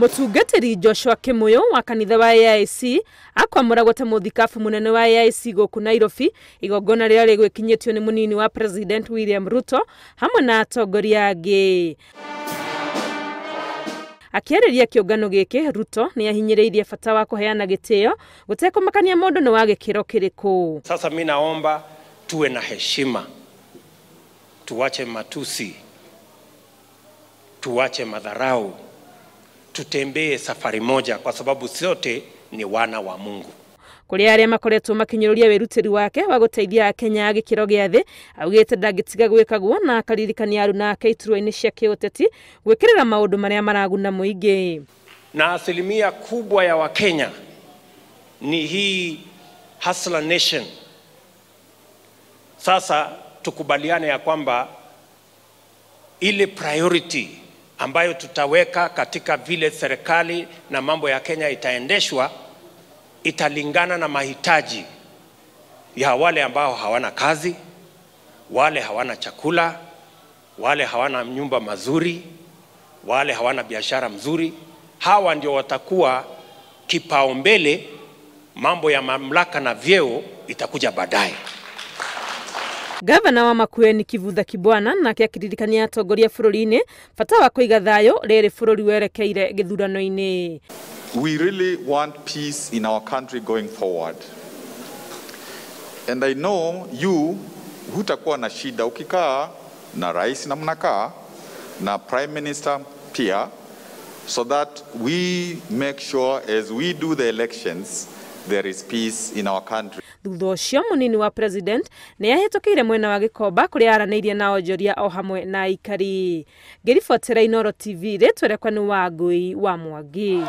Mũtungatĩri Joshua Kimuyu wa kanitha wa AIC akwamũragwo ta mũthikabu mũnene wa AIC gũkũ Nairobi, igongona rĩrĩa rĩgwĩkinyĩtio nĩ mũnini wa President William Ruto hamwe na atongoria angĩ. Akĩarĩria kĩũngano gĩkĩ, Ruto nĩ ahinyĩrĩirie bata wa kũheana gĩtĩo gũtekũmakania mũndũ nĩ wa gĩkĩro kĩrĩkũ. Sasa mi naomba tuwe na heshima, tuache matusi, tuache madharau, tutembee safari moja kwa sababu sote ni wana wa Mungu. Kũrĩ arĩa makoretwo makinyũrũria wĩrutĩri wake wa gũteithia Akenya a gĩkĩro gĩa thĩ, augĩte ndangĩtiga gwĩka guo na akaririkania aruna ake iturwa-inĩ cia kĩũteti gwĩkĩrĩra maũndũ marĩa maraguna mũingĩ. Na asilimia kubwa ya Wakenya ni hii hustler nation. Sasa tukubaliane ya kwamba ile priority ambayo tutaweka katika vile serikali na mambo ya Kenya itaendeshwa italingana na mahitaji ya wale ambao hawana kazi, wale hawana chakula, wale hawana nyumba mazuri, wale hawana biashara mzuri. Hawa ndio watakuwa kipaumbele. Mambo ya mamlaka na vyeo itakuja baadaye. Gavana wa Makueni Kivutha Kibwana nake akiririkania atongoria bũrũri-inĩ bata wa kũiga thayũ rĩrĩ bũrũri werekeire gĩthurano-inĩ. We really want peace in our country going forward. And I know you hutakuwa na shida ukikaa na rais na mnakaa na prime minister pia, so that we make sure as we do the elections there is peace in our country. Thutha ũcio mũnini wa president nĩ ahĩtũkĩire mwena wa Gĩkomba kũrĩa aranĩirie na onjoria o hamwe na aikari. Ngĩribotera Inooro TV, rĩtwa rĩakwa nĩ Wangũi wa Mwangi.